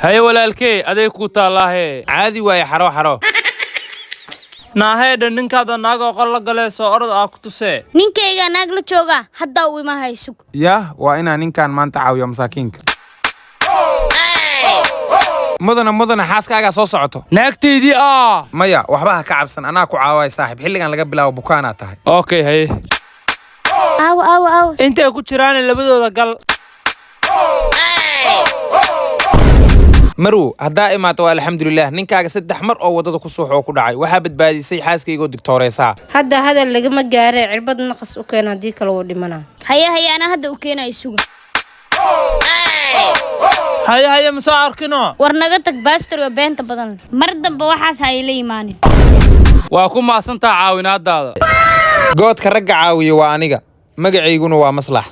Haye walaalkee, aday ku taallaahe. Caadi waaye, xaro xaro. Naaheedha, ninkaada naagoo qol la galee, soo orod aa ku tusee. Ninkaygaa naag la joogaa, haddaa uu imahay, sug. Yah, waa inaa ninkan maanta caawiyo masaakiinka. Mudana, mudana, xaaskaagaa soo socoto. Naagtaydii ah. Maya, waxba ha ka cabsan, anaa ku caawaya saaxib. Xilligan laga bilaabo bukaanaa tahay. Okay, haye. Aawa, aawa, aawa? Intay ku jiraan labadooda gal. Marwow, haddaa imaato waa alxamdulilah. Ninkaaga 3 mar oo waddada ku suux oo ku dhacay, waxaa badbaadisay xaaskaygoo digtooreysaa. Hadda hadal lagama gaaree, cirbad naqas u keen, haddii kale wuu dhimanaa. Haye haye, anaa hadda u keenayo, suga. Haye haye, ma soo arkino? War naga tag baastar oo beenta badan leh. Mar dambe waxaas ha ila imaanin. Waa ku maasantaa caawinaadaada. Goodka ragga caawiya waa aniga, magacayguna waa Maslax.